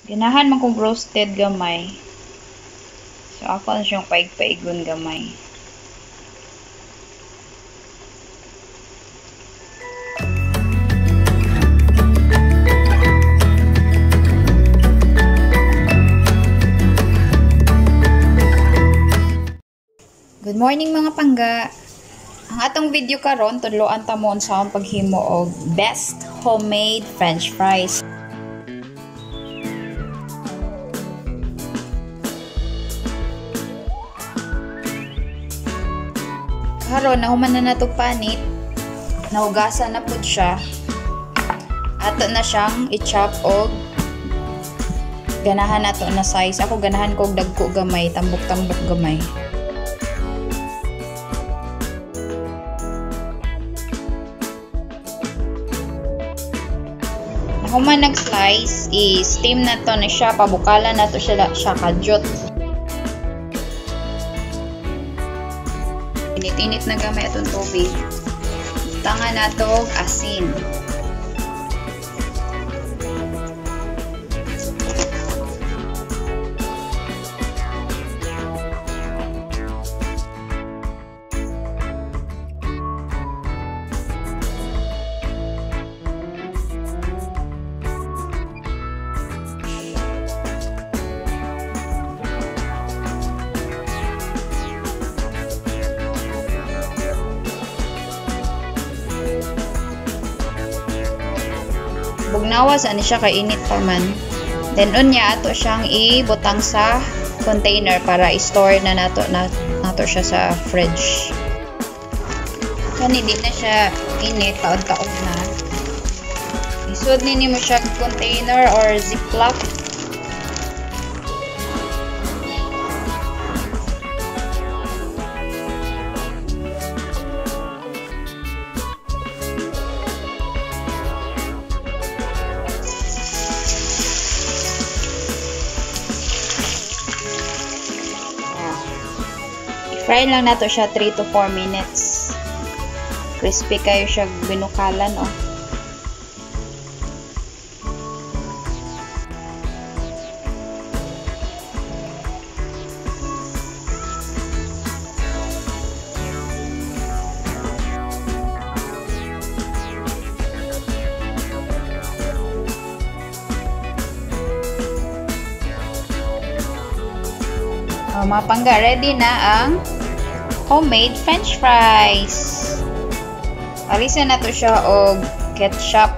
Ganahan man kong roasted gamay. So ako na siyang paig-paigon gamay. Good morning mga pangga. Ang atong video karon tudloan ta mo unsa ang paghimo og best homemade french fries. Karon nahuman na nato panit, nahugasan na pud siya. Ato na siyang i-chop og ganahan nato na size. Ako ganahan ko og dagko gamay, tambok-tambok gamay. Human nag-slice, i-steam na to na siya, pabukalan na to siya, siya kadyot. Init-init na gamay atong tubig. Tanga na to asin. Bugnawa sa ani siya kay init pa man. Then unya ato siyang ibutang sa container para i-store na nato siya sa fridge. Kani di na siya init, taod-taod na. Isod nini mo siya container or ziplock. Fry lang nato siya 3 to 4 minutes. Crispy kayo siya binukalan, oh. Oh, mga pangga, ready na ang homemade french fries. Arisan na to siya og ketchup.